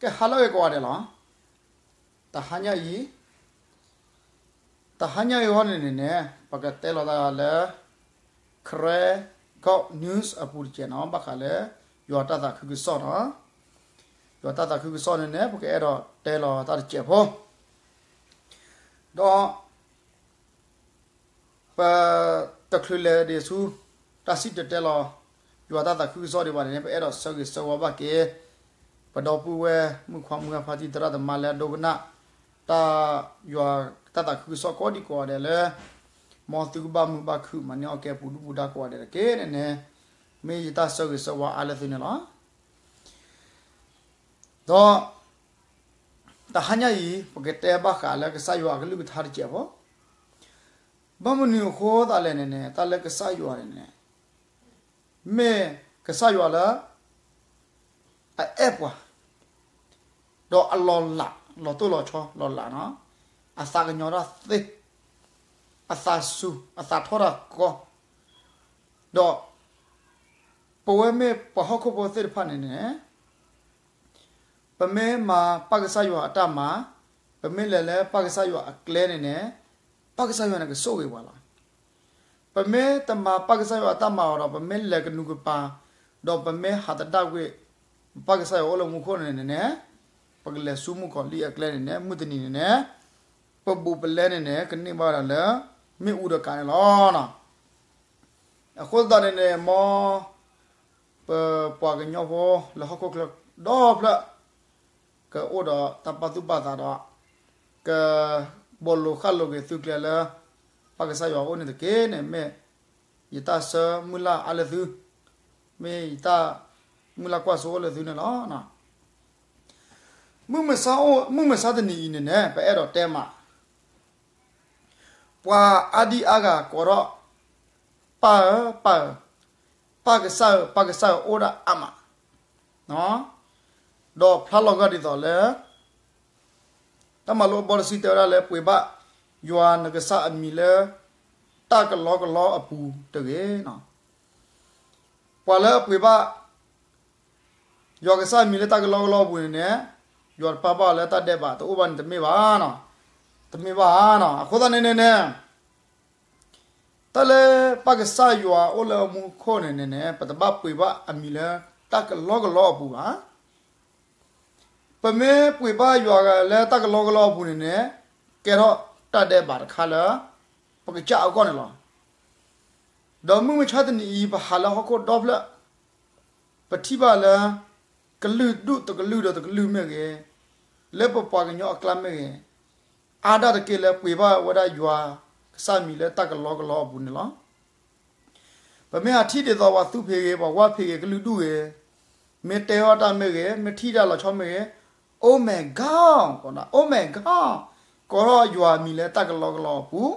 ကဲ ဟါလၢအဂ့ၤကိးဂၤဒဲးလီၤ. တဟါညါအံၤ, တဟါညါအံၤဃီန့ၣ်န့ၣ်န့ၣ် ပကတဲလီၤတၢ်လၢ Karen Good News အပူၤတကဲးနီၤ, ဘၣ်ဃးလၢ ယွၤတၢ်သးခုကစီၣ်နီၤ. ယွၤတၢ်သးခုကစီၣ်န့ၣ်န့ၣ် ပကအဲၣ်ဒိးတဲလီၤတၢ်တကဲးဖိ ဒီး ပတချုးလဲၤဒံးဆူ တၢ်စံၣ်တဲၤတဲလီၤ ယွၤတၢ်သးခုကစီၣ်ဒံးဘၣ်န့ၣ်န့ၣ် ပအဲၣ်ဒိးဆၢဂ့ၤဆၢဝါဘၣ်က့ၤ ပဒီပုၢ်ဝဲၢ် မုၣ်ခွါမုၣ်ဂၢ်ဖါတံၢ် သရၣ်သမါလၢအဒိကနၣ် တၢ်ယွၤတၢ်သးခုကစီၣ်ကိးဒံကိးဂၤဒဲးလၢ မ်သုကဘၣ်မုာ်ဘၣ်ခုၣ် မၤန့ၢ်အီၣ်ကဲပူၤဒူပူၤဒါကိးဂၤဒဲးတက့ၢ်န့ၣ်န့ၣ် မ့ၢ်ယတၢ်ဆၢဂ့ၤဆၢဝါအါလၢသုန့ၣ်လီၤ. ဒီး တဟါညါအံၤ ပကတဲဘၣ်ဃးလၢကစၢ်ယွၤအကလုၢ်ကထါတကဲးဖိ, ဘၣ်မနုၤအဃိသတးလဲၣ်န့ၣ်န့ၣ် တၢ်လၢကစၢ်ယွၤန့ၣ်န့ၣ် မ့ၢ်ကစၢ်ယွၤလၢ အအဲၣ်ပှၤ ဒီးအလီၤလး လီၤတိၢ်လီၤဆီ လီၤလးနီၤ, အသးကညီၤတၢ်သ့, အသးစူၤ အသးထီၣ်တၢ်ကီ, ဒီး ပဝဲမ့ၢ်ပှၤဟီၣ်ခိၣ်ဖိသ့ၣ်တဖၣ်န့ၣ်န့ၣ် ပမ့ၢ်မၤပၢ်ကစၢ်ယွၤအတၢ်မၤ, ပမ့ၢ်လဲၤလၢပၢ်ကစၢ်ယွၤအကျဲန့ၣ်န့ၣ်, ပၢ်ကစၢ်ယွၤန့ၣ်ကဆိၣ်ဂ့ၤပှၤလီၤ. ပမ့ၢ်တမၤပၢ်ကစၢ်ယွၤအတၢ်မၤအီၤဒီး ပမ့ၢ်လဲၤကနူၤကပၤ, ဒီးပမ့ၢ်ဟးသဒၣ်ကွံာ် ပၢ်ကစၢ်ယွၤအိၣ်လၢမူခိၣ်န့ၣ်န့ၣ်, ပကလဲၤဆူမုၣ်ကီၤလံၢ်အကျဲန့ၣ်န့ၣ် မုၢ်တနံၤန့ၣ်န့ၣ်, ပဘူးပလဲန့ၣ်န့ၣ် ကန့ၢ်ဘၣ်ဝဲဒၣ်လၢ မ့ၣ်အူဒီးကးန့ၣ်လီၤ. အဃိသတးန့ၣ်န့ၣ် မ်ပပှၤကညီဖိလၢဟီၣ်ခိၣ်ချၢဒီဖျၢၣ် ကအိၣ်ဒီးတၢ်ပာ်သူၣ်ပာ်သးဒီး ကဘီလိာ်ဃၣ်လိာ်က့ၤသုကျဲလၢ ပၢ်ကစၢ်ယွၤအိၣ်န့ၣ်တက့ၢ်န့ၣ် မ့ၢ်ယတၢ်ဆၢမုၢ်လၢ်အါလၢသု, မ့ၢ်ယတၢ်မုၢ်လၢ်ကွၢ်စိအိၣ်လၢသုန့ၣ်လီၤ. မုၢ်မဆါတနံၤအံၤန့ၣ်န့ၣ် ပအဲၣ်ဒိးတဲမး ပှၤအါဒံအါဂၤကိးထီၣ် ပၢ်ဧၢ, ပၢ်ဧၢ, ပၢ်ကစၢ်ဧၢ, ပၢ်ကစၢ်ဧၢ အိၣ်ဒၣ်အါမး, ဒီးဖျါလီၤဂာ်ဒ်သိးလၢ တၢ်မၤလိအဘီတဆံတဲဝဲဒၣ်လၢ ပှ့ၤဘၣ်ယွၤနကစၢ်အမံၤလၢ တၢ်ကလီကလီအပူၤတဂ့ၤ. ပှၤလၢအပှ့ၤဘၣ် ယွၤကစၢ်အမံၤလၢတၢ်ကလီကလီအပူၤန့ၣ်န့ၣ်, ယွၤတပာ်ဘၣ်အီၤလၢတၢ်ဒဲးဘးတအိၣ်ဘၣ်န့ၣ်တမ့ၢ်ဘၣ်, တမ့ၢ်ဘၣ်ဧါ. အဃိသတးန့ၣ်န့ၣ်န့ၣ် တၢ်လၢပၢ်ကစၢ်ယွၤအိၣ်လၢမူခိၣ်န့ၣ်န့ၣ်န့ၣ် ပတဘၣ်ပှ့ၤဘၣ်အမံၤလၢတၢ်ကလီကလီအပူၤဘၣ်. ပမ့ၢ်ပှ့ၤဘၣ်ယွၤလၢတၢ်ကလီကလီအပူၤန့ၣ်န့ၣ် ကဲထီၣ်တၢ်ဒဲးဘးတခါလၢ ပကစၢ်အဂီၢ်န့ၣ်လီၤ. ဒီးမုၢ်မဆါတနံၤအံၤ ပဟးလၢဟီၣ်ခိၣ်ဒီဖျၢၣ် ပထံၣ်ဘၣ်လၢ ကလုာ်ဒူၣ်တကလုာ်ဒီးတကလုာ်မ့ၢ်ဂ့ၤ, လၢပပှၤကညီအကျါမ့ၢ်ဂ့ၤ, အါဒၣ်တက့ၢ်လၢပှ့ၤဘၣ်ဝဲဒၣ်ယွၤကစၢ်မံၤလၢတၢ်ကလီကလီအပူၤန့ၣ်လီၤ. ပမ့ၢ်ဟးထံၣ်ဒ်သိးပှၤသူဖံးဂ့ၤ ပှၤဝၢ်ဖံးဂ့ၤ ကလုာ်ဒူၣ်ဂ့ၤ, မ့ၢ်တဲထီၣ်တၢ်မ့ၢ်ဂ့ၤ, မ့ၢ်ထံၣ်တၢ်လီၤဆီမ့ၢ်ဂ့ၤ, Oh my God, Oh my God, ကိးထီၣ်ယွၤအမံၤလၢတၢ်ကလီကလီအပူၤ.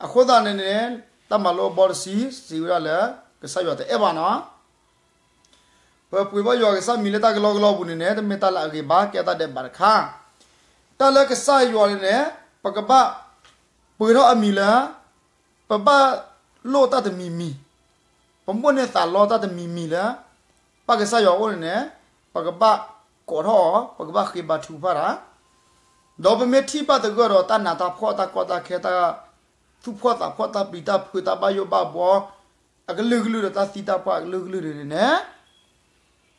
အဃိသတးန့ၣ်န့ၣ် တၢ်မၤလိအဘီတဆံ စံးဝဲဒၣ်လၢ ကစၢ်ယွၤတအဲၣ်ဘၣ်နီၤ. ပပှ့ၤဘၣ်ယွၤကစၢ်မံၤလၢတၢ်ကလီကလီအပူၤန့ၣ်န့ၣ် တမ့ၢ်တၢ်လၢအဂ့ၤဘၣ်, ကဲတၢ်ဒဲးဘးတခါ. တၢ်လၢကစၢ်ယွၤန့ၣ်န့ၣ် ပကဘၣ်ပှ့ၤထီၣ်အမံၤလၢ ပဘၣ်လိၣ်တၢ်တမံၤမံၤ, ပမိၣ်န့ၢ်သးလီတၢ်တမံၤမံၤလၢ ပၢ်ကစၢ်ယွၤအအိၣ်န့ၣ်န့ၣ် ပကဘၣ်ကိးထီၣ်အီၤ, ပကဘၣ်ဃ့ဘါထုကဖၣ်တၢ်, ဒီးပမ့ၢ်ထံၣ်ဘၣ်သဂၢၢ်ဒီးတၢ်နးတၢ်ဖှီၣ် တၢ်ကီတၢ်ခဲ တၢ်သူၣ်ဖှီၣ်သးဖှီၣ် တၢ်ပျံၤတၢ်ဖုး တၢ်ဘၣ်ယိၣ်ဘၣ်ဘှီ အကလုာ်ကလုာ်ဒီးတၢ်သံတၢ်ပှၢ်အကလုာ်ကလုာ်န့ၣ်န့ၣ်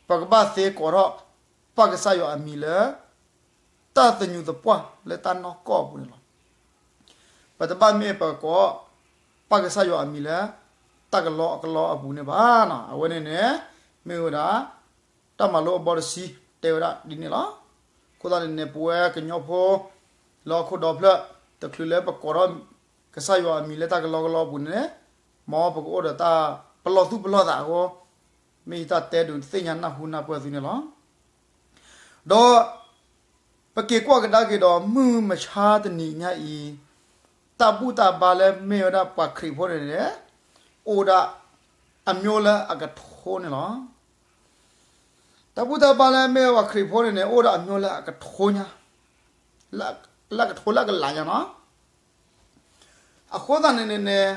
ပကဘၣ်သ့ကိးထီၣ် ပၢ်ကစၢ်ယွၤအမံၤလၢ တၢ်သညူးသပှၢ်လၢတၢ်နီၢ်ကီၢ်အပူၤန့ၣ်လီၤ. ပတဘၣ်မ့ၢ်ပကိး ပၢ်ကစၢ်ယွၤအမံၤလၢ တၢ်ကလီကလီအပူၤန့ၣ်ဘၣ်. အဝဲန့ၣ်န့ၣ် မ့ၢ်ဝဲဒၣ် တၢ်မၤလိအဘီတဆံ တဲဝဲဒၣ်ဒ်န့ၣ်လီၤ. အဃိသတးန့ၣ်န့ၣ် ပဝဲကညီဖိ လၢဟီၣ်ခိၣ်ဒီဖျၢၣ် တချုးလၢပကိးထီၣ် ကစၢ်ယွၤအမံၤလၢတၢ်ကလီကလီအပူၤန့ၣ် မ်ပကအိၣ်ဒီးတၢ်ပလီၢ်သူၣ်ပလီၢ်သးအဃိ မ့ၢ်ယတၢ်တဲဒုးသ့ၣ်ညါနၢ်ဟူနၢ်ပၢၢ်သုန့ၣ်လီၤ. ဒီး ပက့ၤကွၢ်ကဒါက့ၤဒီး မုၢ်မဆါတနံၤညါအံၤ တၢ်ဘူၣ်တၢ်ဘါလၢမ့ၢ်ဝဲဒၣ်ပှၤခရံာ်ဖိန့ၣ်န့ၣ် အိၣ်ဒၣ်အမျိုးလၢအကထိန့ၣ်လီၤ. တၢ်ဘူၣ်တၢ်ဘါလၢမ့ၢ်ဝဲပှၤခရံာ်ဖိန့ၣ်န့ၣ် အိၣ်ဒၣ်အမျိုးလၢအကထိညါ, လၢအကထိလၢအကလးညါနီၤ. အဃိသတးန့ၣ်န့ၣ်န့ၣ်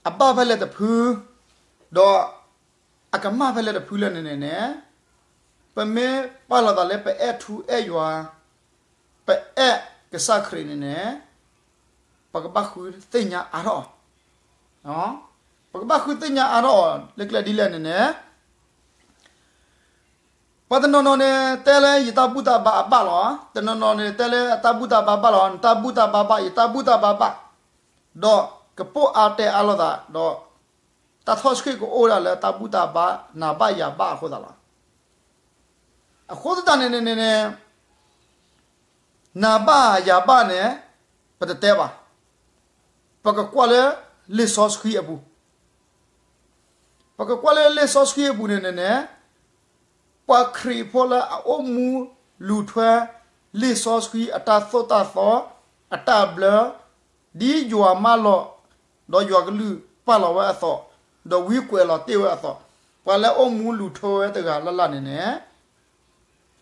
အဘၣ်ဖဲလဲၣ်တဖု ဒီးအကမၣ်ဖဲလဲၣ်တဖုလၢန့ၣ်န့ၣ်န့ၣ် ပမ့ၢ်ပာ်လီၤသးလၢပအဲၣ်ထူအဲၣ်ယွၤ, ပအဲၣ်ကစၢ်ခရံာ်န့ၣ်န့ၣ်, ပကဘၣ်ဃုသ့ၣ်ညါအါထီၣ်အီၤ. ပကဘၣ်ဃုသ့ၣ်ညါအါထီၣ်အီၤလၢကျဲဒ်လဲၣ်န့ၣ်န့ၣ်, ပှၤတနီၤနီၤန့ၣ် တဲလၢယတၢ်ဘူၣ်တၢ်ဘါအဘၣ်လီၤ. တနီၤနီၤန့ၣ် တဲလၢအတၢ်ဘူၣ်တၢ်ဘါဘၣ်လီၤ, နတၢ်ဘူၣ်တၢ်ဘါဘၣ်, ယတၢ်ဘူၣ်တၢ်ဘါဘၣ်, ဒီးကပိာ်အါတဲအါလိာ်သး, ဒီးတၢ်ထီၣ်ဆှံကအိၣ်ဝဲဒၣ်လၢတၢ်ဘူၣ်တၢ်ဘါ နၤဘၣ်ယၤဘၣ်အဃိသတးလီၤ. အဃိသတးန့ၣ်န့ၣ်န့ၣ်, နၤဘၣ်ယၤဘၣ်န့ၣ် ပတတဲဘၣ်. ပကကွၢ်လၢလံာ်စီဆှံအပူၤ, ပကကွၢ်လၢလံာ်စီဆှံအပူၤန့ၣ်န့ၣ်န့ၣ်, ပှၤခရံာ်ဖိလၢအအိၣ်မူလူၤထွဲ လံာ်စီဆှံအတၢ်သိၣ်တၢ်သီအတၢ်ဘျၢ, ဒ်ယွၤမၢလီၤ, ဒီးယွၤကလုၢ်ပာ်လီၤဝဲအသိး, ဒီးဝံကွဲးလီၤတ့ၢ်ဝဲအသိး, ပှၤလၢအိၣ်မူလူၤထွဲဝဲတဂၤလၢ်လၢ်န့ၣ်န့ၣ်,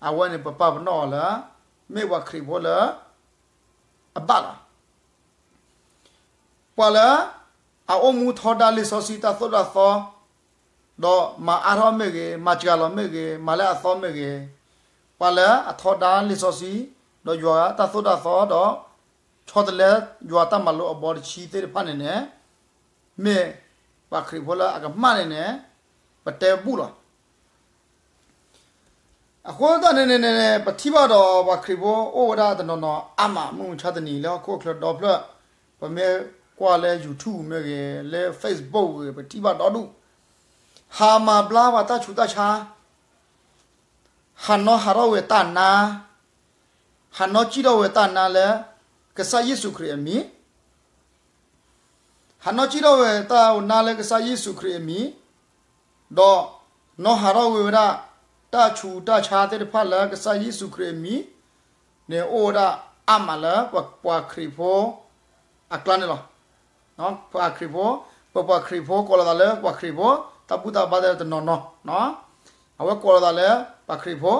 အဝဲန့ၣ်ပပာ်ပနီၣ်အီၤလၢ မ့ၢ်ပှၤခရံာ်ဖိလၢအဘၣ်လီၤ. ပှၤလၢ အအိၣ်မူထီဒါလံာ်စီဆှံတၢ်သိၣ်တၢ်သီ, ဒီးမၤအါထီၣ်မ့ၢ်ဂ့ၤ, မၤစှၤလီၤမ့ၢ်ဂ့ၤ, မၤလၢအသီမ့ၢ်ဂ့ၤ, ပှၤလၢအထီဒါလံာ်စီဆှံ, ဒီးယွၤတၢ်သိၣ်တၢ်သီဒီး, ဆီတလဲယွၤတၢ်မၤလိာ်အဘီတဆံသ့ၣ်တဖၣ်န့ၣ်န့ၣ်, မ့ၢ်ပှၤခရံာ်ဖိလၢအကမၣ်န့ၣ်န့ၣ်, ပတဲဘူၣ်လီၤ. အဃိသတးန့ၣ်န့ၣ်န့ၣ် ပထံၣ်ဘၣ်ဒီးပှၤခရံာ်ဖိအိၣ်ဝဲဒၣ်တနီၤနီၤအါမး မုၢ်မဆါတနံၤလၢဟီၣ်ခိၣ်ချၢဒီဖျၢၣ်, ပမ့ၢ်ကွၢ်လၢ YouTube မ့ၢ်ဂ့ၤ, လၢ Facebook ဂ့ၤ, ပထံၣ်ဘၣ်ဒီဒူၣ်, ဟးမၤဘျါပှၤတၢ်ဆူးတၢ်ဆါ, ဟးနီၣ်ဟးထီၣ်ဝဲတၢ်နါ, ဟးနီၣ်စံၣ်ထီၣ်ဝဲတၢ်နါလၢ ကစၢ်ယ့ၣ်ၡူးခရံာ်အမံၤ ဟးနီၣ်စံၣ်ထီၣ်ဝဲတၢ်နါလၢကစၢ်ယ့ၣ်ၡူးခရံာ်အမံၤ, ဒီးနီၣ်ဟးထီၣ်ဝဲဝဲဒၣ် တၢ်ဆူးတၢ်ဆါသ့ၣ်တဖၣ်လၢကစၢ်ယ့ၣ်ၡူးခရံာ်အမံၤန့ၣ် အိၣ်ဝဲဒၣ်အါမးလၢပှၤခရံာ်ဖိအကျါန့ၣ်လီၤ. ပှၤခရံာ်ဖိ, ပပှၤခရံာ်ဖိ ကိးလီၤသးလၢပှၤခရံာ်ဖိ, တၢ်ဘူၣ်တၢ်ဘါသ့ၣ်တနီၤနီၤ, အဝဲကိးလီၤသးလၢပှၤခရံာ်ဖိ,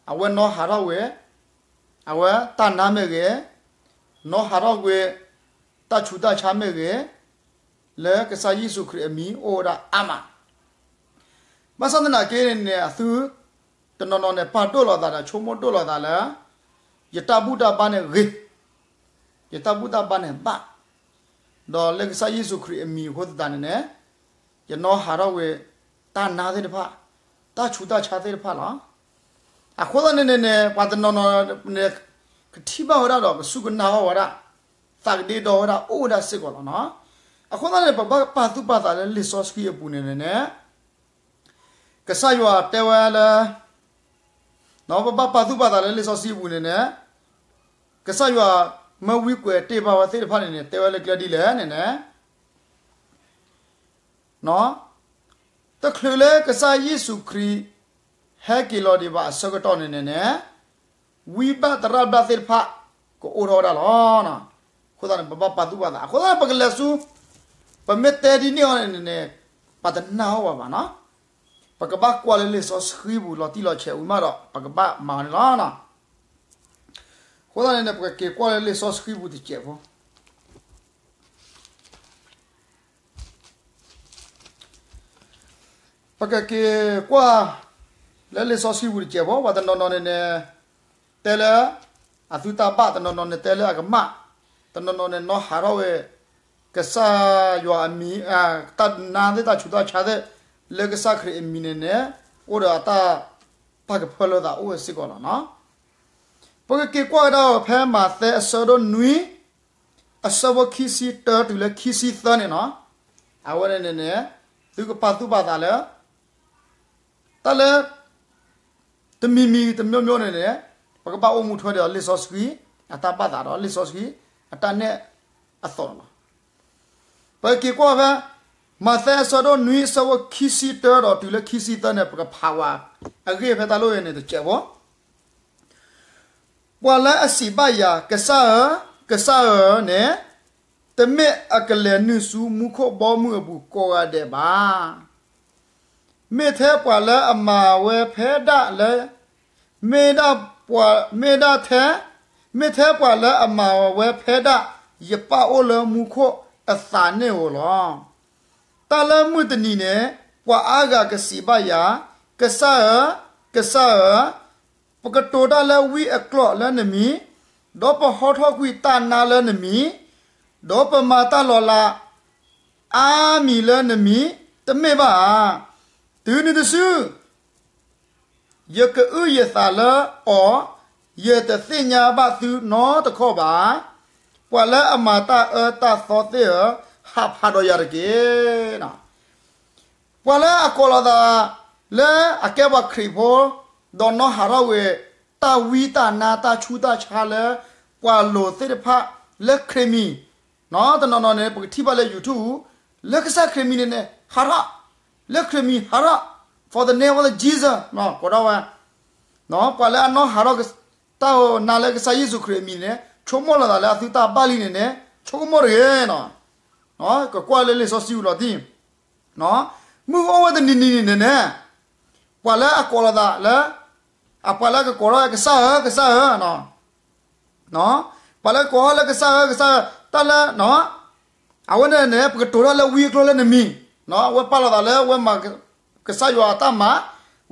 အဝဲနီၣ်ဟးထီၣ်ဝဲ အဝဲတၢ်နါမ့ၢ်ဂ့ၤ, နီၣ်ဟးထီၣ်ဝဲ တၢ်ဆူးတၢ်ဆါမ့ၢ်ဂ့ၤ, လၢကစၢ်ယ့ၣ်ၡူးခရံာ်အမံၤအိၣ်ဝဲဒၣ်အါမး. ဘၣ်ဆၣ်သနာ်က့န့ၣ်န့ၣ် အသုတနီၤနီၤန့ၣ် ပာ်ဒိၣ်လီၤသးဒီးဆိကမိၣ်ဒိၣ်လီၤသးလၢ ယတၢ်ဘူၣ်တၢ်ဘါန့ၣ်ဂ့ၤ, ယတၢ်ဘူၣ်တၢ်ဘါန့ၣ်ဘၣ်, ဒီးလၢကစၢ်ယ့ၣ်ၡူးခရံာ်အမံၤအဃိသတးန့ၣ်န့ၣ်, ယနီၣ်ဟးထီၣ်ဝဲ တၢ်နါသ့ၣ်တဖၣ်, တၢ်ဆူးတၢ်ဆါသ့ၣ်တဖၣ်လီၤ. အဃိသတးန့ၣ်န့ၣ်န့ၣ် ပှၤတနီၤနီၤန့ၣ် ကထံၣ်ဘၣ်ဝဲဒၣ်ဒီး ကစူၢ်ကနၣ်အီၣ်ဝဲဒၣ်, သးကဒ့ဒီဝဲဒၣ် အိၣ်ဝဲဒၣ်စ့ၢ်ကီးလီၤနီၤ. အဃိသတးန့ၣ် ပဘၣ်ပာ်သူၣ်ပာ်သးလၢလံာ်စီဆှံအပူၤန့ၣ်န့ၣ်န့ၣ် ကစၢ်ယွၤတဲဝဲလၢ ပဘၣ်ပာ်သူၣ်ပာ်သးလၢလံာ်စီဆှံအပူၤန့ၣ်န့ၣ်, ကစၢ်ယွၤမၢဝံကွဲးတ့ၢ်ဘၣ်ဝဲသ့ၣ်တဖၣ်န့ၣ်န့ၣ် တဲဝဲလၢကျဲဒ်လဲၣ်န့ၣ်န့ၣ်, တချုးလၢကစၢ်ယ့ၣ်ၡူးခရံာ် ဟဲက့ၤလီၤဒံးဘၣ်အဆၢကတီၢ်န့ၣ်န့ၣ်န့ၣ်, ဝံဘၣ်သရၣ်ဘၣ်သ့ၣ်တဖၣ် ကအိၣ်ထီၣ်ဝဲဒၣ်လီၤ. အဃိသတးန့ၣ် ပဘၣ်ပာ်သူၣ်ပာ်သး, အဃိသတးန့ၣ် ပကလဲၤဆူ ပမ့ၢ်တဲဒ်န့ၣ်အီၤန့ၣ်န့ၣ်န့ၣ်, ပတနာ်အီၤဘၣ်ဘၣ်နီၤ. ပကဘၣ်ကွၢ်လၢလံာ်စီဆှံပူၤ လီၤတံၢ်လီၤဆဲးဝံၤမးဒီး ပကဘၣ်မၤန့ၣ်လီၤ. အဃိသတးန့ၣ်န့ၣ် ပကက့ၤကွၢ်လၢလံာ်စီဆှံပူၤတစဲးဖိ ပကက့ၤကွၢ်လၢလံာ်စီဆှံပူၤတစဲးဖိ, ပှၤတနီၤနီၤန့ၣ်န့ၣ် တဲလၢအသုတၢ်ဘၣ်, တနီၤနီၤန့ၣ် တဲလၢအကမၣ်, တနီၤနီၤန့ၣ် နီၣ်ဟးထီၣ်ဝဲ ကစၢ်ယွၤအမံၤ, တၢ်နါသ့ၣ် တၢ်ဆူးတၢ်ဆါသ့ၣ် လၢကစၢ်ခရံာ်အမံၤန့ၣ်န့ၣ် အိၣ်ဒီးအတၢ်ပာ်ကဖၢလၢသးအိၣ်ဝဲစ့ၢ်ကီးလီၤနီၤ. ပကက့ၤကွၢ်ကဒါအီၤဖဲမးသဲအဆၢဒိၣ်နွံ အဆၢဖိခံဆံတၢတုၤလၢခံဆံသၢန့ၣ်နီၤ. အဝဲန့ၣ်န့ၣ်န့ၣ် သုကပာ်သူၣ်ပာ်သးလၢ တၢ်လၢ တမံၤမံၤတမျိုးမျိုးန့ၣ်န့ၣ် ပကဘၣ်အိၣ်မူထွဲဒီးလံာ်စီဆှံ အတၢ်ဘၣ်သးဒီးလံာ်စီဆှံ အတၢ်နဲၣ်အသီၣ်န့ၣ်လီၤ. ပကက့ၤကွၢ်ဖဲ မးသဲအဆၢဒိၣ်နွံ အဆၢဖိခံဆံတၢဒီးတုၤလၢခံဆံသၢန့ၣ် ပကဖးဝဲအဂ့ၢ်ဖဲတၢ်လိၣ်န့ၣ်တစဲးဖိ ပှၤလၢအစံးဘၣ်ယၤ, ကစၢ်ဧၢ, ကစၢ်ဧၢန့ၣ်, တမ့ၢ်အကလဲၤနုာ်ဆူမူခိၣ်ဘီမုၢ်အပူၤကိးဂၤဒဲးဘၣ်. မ့ၢ်ထဲပှၤလၢအမၤဝဲဖဲဒၣ်လၢ, မ့ၢ်ဒၣ်ပှၤ, မ့ၢ်ဒၣ်ထဲ, မ့ၢ်ထဲပှၤလၢအမၤဝဲဖဲဒၣ်ယပၢ်အိၣ်လၢမူခိၣ်အသးန့ၣ်ဧိၤလီၤ. တၢ်လၢမုၢ်တနံၤန့ၣ် ပှၤအါဂၤကစံးဘၣ်ယၤ, ကစၢ်ဧၢ, ကစၢ်ဧၢ, ပကတိၤတၢ်လၢဝံအကျိာ်လၢနမံၤ, ဒီးပဟီထီၣ်ကွံာ်တၢ်နါလၢနမံၤ, ဒီးပမၤတၢ်လီၤလးအါမံၤလၢနမံၤ, တမ့ၢ်ဘၣ်ဧါ. တုၤနုၤတစု ယကအုၣ်ယသးလၢအီၤ, ယတသ့ၣ်ညါဘၣ်သုနီတခီၣ်ဘၣ်. ပှၤလၢအမၤတၢ်အၢတၢ်သီသ့ၣ်ဧၢ, ဟးဖးဒီးယၤတက့ၢ်. ပှၤလၢအကိးလီၤသး လၢအကဲပှၤခရံာ်ဖိ, ဒီးနီၢ်ဟးထီၣ်ဝဲ တၢ်ဝံတၢ်နါတၢ်ဆူးတၢ်ဆါလၢ ပှၤလိၤသ့ၣ်တဖၣ်လၢခရံာ်မံၤ, တနီၤနီၤန့ၣ် ပကထံၣ်ဘၣ်လၢ YouTube လၢကစၢ်ခရံာ်မံၤန့ၣ်န့ၣ် ဟးထီၣ်, လၢခရံာ်မံၤဟးထီၣ်, for the name of Jesus ကိးထီၣ်ဝဲ ပှၤလၢအနီၢ်ဟးထီၣ်တၢ်နါလၢကစၢ်ယ့ၣ်ၡူးခရံာ်အမံၤန့ၣ် ဆိကမိၣ်လီၤသးလၢအသုတၢ်ဘၣ်လံန့ၣ်န့ၣ်, ဆိကမိၣ်တဂ့ၤ. ကကွၢ်လၢလံာ်စီဆှံအပူၤလီၤတံၢ်, မုၢ်အိၣ်ဝဲတနံၤနံၤန့ၣ်န့ၣ်, ပှၤလၢအကိးလီၤသးလၢ, အပှၤလၢကကိးထီၣ်ကစၢ်ဧၢ ကစၢ်ဧၢ, ပှၤလၢကိးထီၣ်လၢကစၢ်ဧၢ ကစၢ်ဧၢ တၢ်လၢ အဝဲန့ၣ်န့ၣ် ပကတိၤတၢ်လၢဝံအကျိာ်လၢနမံၤ, အဝဲပာ်လီၤသးလၢဝဲမၤကစၢ်ယွၤအတၢ်မၤ,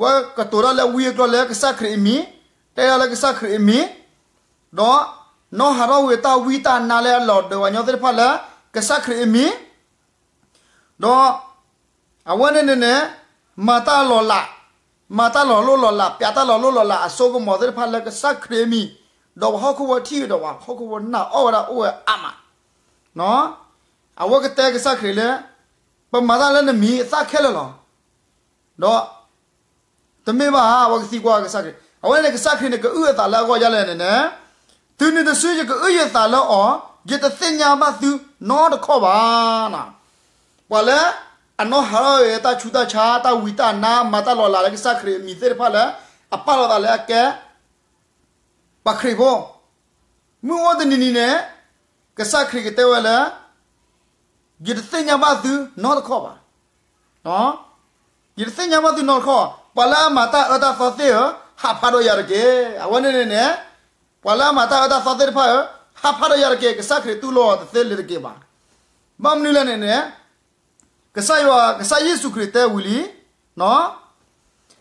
ဝဲကတိၤတၢ်လၢဝံအကျိာ်လၢကစၢ်ခရံာ်အမံၤ, တဲဒၣ်လၢကစၢ်ခရံာ်အမံၤ, ဒီးနီၢ်ဟးထီၣ်ဝံၤတၢ်ဝံတၢ်နါလၢအလီၤဒၢးပှၤကညီသ့ၣ်တဖၣ်လၢ ကစၢ်ခရံာ်အမံၤ, ဒီး အဝဲန့ၣ်န့ၣ်န့ၣ် မၤတၢ်လီၤလး, မၤတၢ်လီၤလိၢ်လီၤလး, ပျးတၢ်လီၤလိၢ်လီၤလးအစိကမီၤသ့ၣ်တဖၣ်လၢကစၢ်ခရံာ်အမံၤ, ဒီးပှၤဟီၣ်ခိၣ်ဖိထံၣ်ဒီးပှၤဟီၣ်ခိၣ်ဖိနာ်အီၣ်ဝဲဒၣ်အိၣ်ဝဲအါမး, အဝဲကတဲကစၢ်ခရံာ်လၢ ပမၤတၢ်လၢနမံၤအသၣ်ခဲလၢာ်လီၤ. ဒီး တမ့ၢ်ဘၣ်ဧါ, အဝဲကသံကွၢ်ကစၢ်ခရံာ်, အဝဲန့ၣ်ကစၢ်ခရံာ်န့ၣ် ကအုၣ်အသးလၢအဂီၢ်ဒ်လဲၣ်န့ၣ်န့ၣ်, တုၤနုၤတစုယကအုၣ်ယသးလၢအီၤ, ယတသ့ၣ်ညါဘၣ်သုနီတခီၣ်ဘၣ်. ပှၤလၢ အနီၢ်ဟးထီၣ်ဝဲတၢ်ဆူးတၢ်ဆါ တၢ်ဝံတၢ်နါ မၤတၢ်လီၤလးလၢကစၢ်ခရံာ်အမံၤသ့ၣ်တဖၣ်လၢ အပာ်လီၤသးလၢအကဲ ပှၤခရံာ်ဖိ, မုၢ်အိၣ်တနံၤနံၤန့ၣ် ကစၢ်ခရံာ်ကတဲဝဲလၢ ယတသ့ၣ်ညါဘၣ်သုနီတခီၣ်ဘၣ်. ယတသ့ၣ်ညါဘၣ်သုနီတခီၣ်, ပှၤလၢအမၤတၢ်အၢတၢ်သီသ့ၣ်ဧၢ, ဟးဖးဒီးယၤတက့ၢ်. အဝဲန့ၣ်န့ၣ်န့ၣ်, ပှၤလၢအမၤတၢ်အၢတၢ်သီသ့ၣ်တဖၣ်ဧၢ, ဟးဖးဒီးယၤတက့ၢ်. ကစၢ်ခရံာ်တူၢ်လိာ်အီၤတသ့လၢၤတက့ၢ်ဘၣ်. ဘၣ်မနုၤလဲၣ်န့ၣ်န့ၣ် ကစၢ်ယွၤ ကစၢ်ယ့ၣ်ၡူးခရံာ်တဲဝံၤလံ,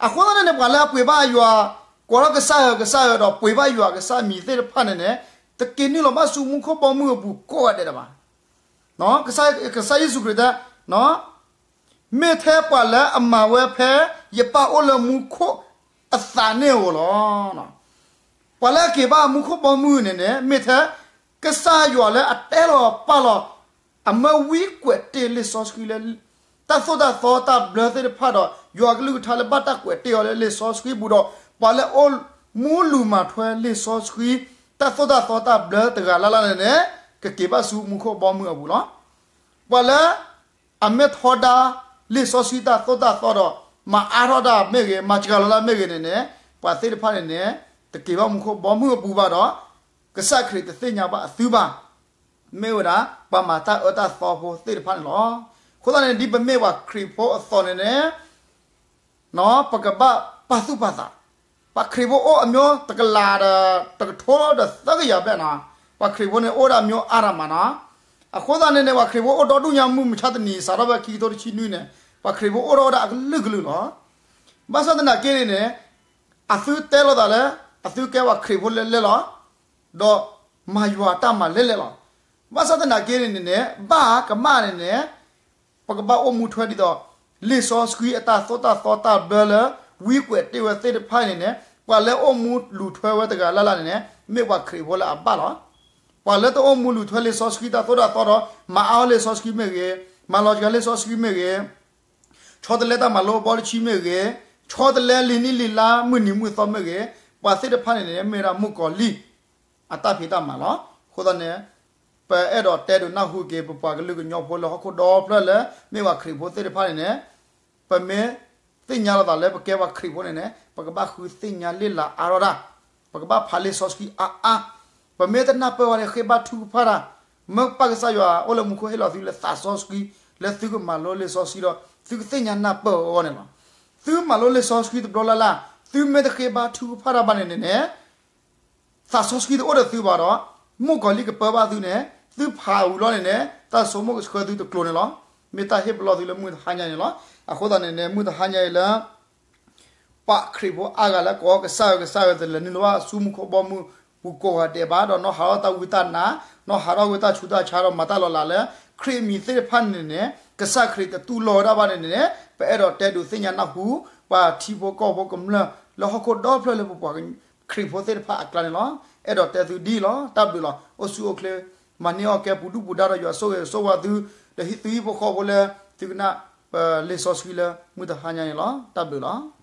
အဃိသတးန့ၣ်န့ၣ် ပှၤလၢအပှ့ၤဘၣ်ယွၤ, ကိးထီၣ်ကစၢ်ဧၢ ကစၢ်ဧၢဒီး ပှ့ၤဘၣ်ယွၤကစၢ်မံၤသ့ၣ်တဖၣ်န့ၣ်န့ၣ်, တက့ၤနုာ်လီၤဘၣ်ဆူမူခိၣ်ဘီမုၢ်အပူၤကိးဂၤဒဲးဘၣ်. ကစၢ်ယ့ၣ်ၡူးခရံာ်တဲ, မ့ၢ်ထဲပှၤလၢအမၤဝဲဖဲယပၢ်အိၣ်လၢမူခိၣ်အသးန့ၣ်ဧိၤလီၤ. ပှၤလၢအက့ၤဘၣ်မူခိၣ်ဘီမုၢ်န့ၣ်န့ၣ် မ့ၢ်ထဲ ကစၢ်ယွၤလၢအတဲလီၤပာ်လီၤ အမၢဝံကွဲးတ့ၢ်လံာ်စီဆှံလၢ တၢ်သိၣ်တၢ်သီတၢ်ဘျၢသ့ၣ်တဖၣ်ဒီး ယွၤကလုၢ်ကထါလၢဘၣ်တၢ်ကွဲးတ့ၢ်အီၤလၢလံာ်စီဆှံပူၤဒီး ပှၤလၢအအိၣ်မူလူၤမၤထွဲလံာ်စီဆှံ တၢ်သိၣ်တၢ်သီတၢ်ဘျၢတဂၤလၢ်လၢ်န့ၣ်န့ၣ် ကက့ၤဘၣ်ဆူမူခိၣ်ဘီမုၢ်အပူၤလီၤ. ပှၤလၢ အမ့ၢ်ထီဒါလံာ်စီဆှံတၢ်သိၣ်တၢ်သီဒီး မၤအါထီၣ်တၢ်မ့ၢ်ဂ့ၤ မၤစှၤလီၤတၢ်မ့ၢ်ဂ့ၤန့ၣ်န့ၣ် ပှၤသ့ၣ်တဖၣ်န့ၣ်န့ၣ် တက့ၤဘၣ်မူခိၣ်ဘီမုၢ်အပူၤဘၣ်ဒီး ကစၢ်ခရံာ်တသ့ၣ်ညါဘၣ်အသုဘၣ်. မ့ၢ်ဝဲဒၣ် ပှၤမၤတၢ်အၢတၢ်သီဖိသ့ၣ်တဖၣ်န့ၣ်လီၤ. အဃိသတးန့ၣ် ဒ်ပမ့ၢ်ပှၤခရံာ်ဖိအသိးန့ၣ်န့ၣ် ပကဘၣ်ပာ်သူၣ်ပာ်သး, ပှၤခရံာ်ဖိအိၣ်အမျိုးတကလးဒီး တကထိဒီးသၢကယၤဘျဲၣ်နီၤ, ပှၤခရံာ်ဖိန့ၣ်အိၣ်ဒၣ်အမျိုးအါရမးနီၤ, အဃိသတးန့ၣ်န့ၣ် ပှၤခရံာ်ဖိအိၣ်ဒီဒူၣ်ညါမုၢ်မဆါတနံၤ စးထီၣ်ဖဲခံကထိတဆံနွံန့ၣ် ပှၤခရံာ်ဖိအိၣ်ထီၣ်ဝဲဒၣ်အကလုာ်ကလုာ်လီၤ. ဘၣ်ဆၣ်သနာ်က့န့ၣ်န့ၣ် အသုတဲလိာ်သးလၢ အသုကဲပှၤခရံာ်ဖိလဲၣ်လဲၣ်လီၤ. ဒီးမၤယွၤတၢ်မၤလဲၣ်လဲၣ်လီၤ. ဘၣ်ဆၣ်သနာ်က့န့ၣ်န့ၣ် ဘၣ်ကမၣ်န့ၣ်န့ၣ် ပကဘၣ်အိၣ်မူထွဲဒ်သိး လံာ်စီဆှံအတၢ်သိၣ်တၢ်သီတၢ်ဘျၢလၢ ဝံကွဲးတ့ၢ်ဝဲသ့ၣ်တဖၣ်န့ၣ်န့ၣ် ပှၤလၢအိၣ်မူလူၤထွဲဝဲတဂၤလၢ်လၢ်န့ၣ်န့ၣ် မ့ၢ်ပှၤခရံာ်ဖိလၢအဘၣ်လီၤ. ပှၤလၢတအိၣ်မူလူၤထွဲလံာ်စီဆှံတၢ်သိၣ်တၢ်သီဒီး မၤအါထီၣ်လံာ်စီဆှံမ့ၢ်ဂ့ၤ, မၤလီၤစှၤလံာ်စီဆှံမ့ၢ်ဂ့ၤ, ဆီတလဲတၢ်မၤလိအဘီတဆံမ့ၢ်ဂ့ၤ, ဆီတလဲလံာ်နံၣ်လံာ်လါမုၢ်နံၤမုၢ်သီမ့ၢ်ဂ့ၤ, ပှၤသ့ၣ်တဖၣ်န့ၣ်န့ၣ် မ့ၢ်ဝဲဒၣ်မုၣ်ကီၤလံၢ် အတၢ်ဖံးတၢ်မၤလီၤ. အဃိသတးန့ၣ် ပအဲၣ်ဒိးတဲဒုးနၢ်ဟူက့ၤ ပပှၤကလုာ်ကညီဖိလၢဟီၣ်ခိၣ်ဒီဖျၢၣ်လၢ မ့ၢ်ပှၤခရံာ်ဖိသ့ၣ်တဖၣ်န့ၣ်န့ၣ် ပမ့ၢ်သ့ၣ်ညါလိာ်သးလၢပကဲပှၤခရံာ်ဖိန့ၣ်န့ၣ် ပကဘၣ်ဃုသ့ၣ်ညါလ့ၣ်လၤအါထီၣ်တၢ်, ပကဘၣ်ဖးလံာ်စီဆှံအါအါ, ပမ့ၢ်တနၢ်ပၢၢ်ဝဲန့ၣ် ဃ့ဘါထုကဖၣ်တၢ်, မ့ၢ်ပၢ်ကစၢ်ယွၤအိၣ်လၢမူခိၣ်ဟ့ၣ်လီၤသုလၢသးစီဆှံ လၢသုကမၤလိလံာ်စီဆှံဒီး သုကသ့ၣ်ညါနၢ်ပၢၢ်အီၤန့ၣ်လီၤ. သုမၤလိလံာ်စီဆှံတဘျီလၢ်လၢ် သုမ့ၢ်တဃ့ဘါထုကဖၣ်တၢ်ဘၣ်န့ၣ်န့ၣ်န့ၣ် သးစီဆှံတအိၣ်ဒီးသုဘၣ်ဒီး မုၣ်ကီၤလံၢ်ကပၢဘၣ်သုန့ၣ် သုဖးဝံၤလီၤန့ၣ်န့ၣ် တၢ်ဆိကမိၣ်ကဆှၢသုတကျိၤန့ၣ်လီၤ. မ့ၢ်တၢ်ဟ့ၣ်ပလီၢ်သုလၢမုၢ်တဟါညါန့ၣ်လီၤ. အဃိသတးန့ၣ်န့ၣ် မုၢ်တဟါညါအံၤလၢ ပှၤခရံာ်ဖိအါဂၤလၢကိးကစၢ်ဧၢ ကစၢ်ဧၢ တလဲၤနုာ်လီၤဘၣ်ဆူမူခိၣ်ဘီမုၢ်ပူၤကိးဂၤဒဲးဘၣ်, ဒီးနီၢ်ဟးထီၣ်တၢ်ဝံတၢ်နါ, နီၢ်ဟးထီၣ်ဝဲတၢ်ဆူးတၢ်ဆါ ဒီးမၤတၢ်လီၤလးလၢ ခရံာ်အမံၤသ့ၣ်တဖၣ်န့ၣ်န့ၣ် ကစၢ်ခရံာ်တတူၢ်လိာ်ဝဲဒၣ်ဘၣ်န့ၣ်န့ၣ် ပအဲၣ်ဒိးတဲဒုးသ့ၣ်ညါနၢ်ဟူ ပှၤထံဖိကီၢ်ဖိကမျၢၢ် လၢဟီၣ်ခိၣ်ဒီဖျၢၣ်လၢပပှၤခရံာ်ဖိသ့ၣ်တဖၣ်အကျါန့ၣ်လီၤ. အဲၣ်ဒိးတဲသုဒ်အံၤလီၤ. တၢ်ဘျုးလီၤ. အိၣ်ဆူၣ်အိၣ်ချ့ မၤန့ၢ်အီၣ်ကဲပူၤဒူၣ်ပူၤဒါဒီး ယွၤဆိၣ်ဂ့ၤဆိၣ်ဝါသု ဒီးဟံးသုဟံၣ်ဖိဃီဖိလၢ သုကနၣ် ပလံာ်စီဆှံလၢမုၢ်တဟါညါန့ၣ်လီၤ. တၢ်ဘျုးလီၤ.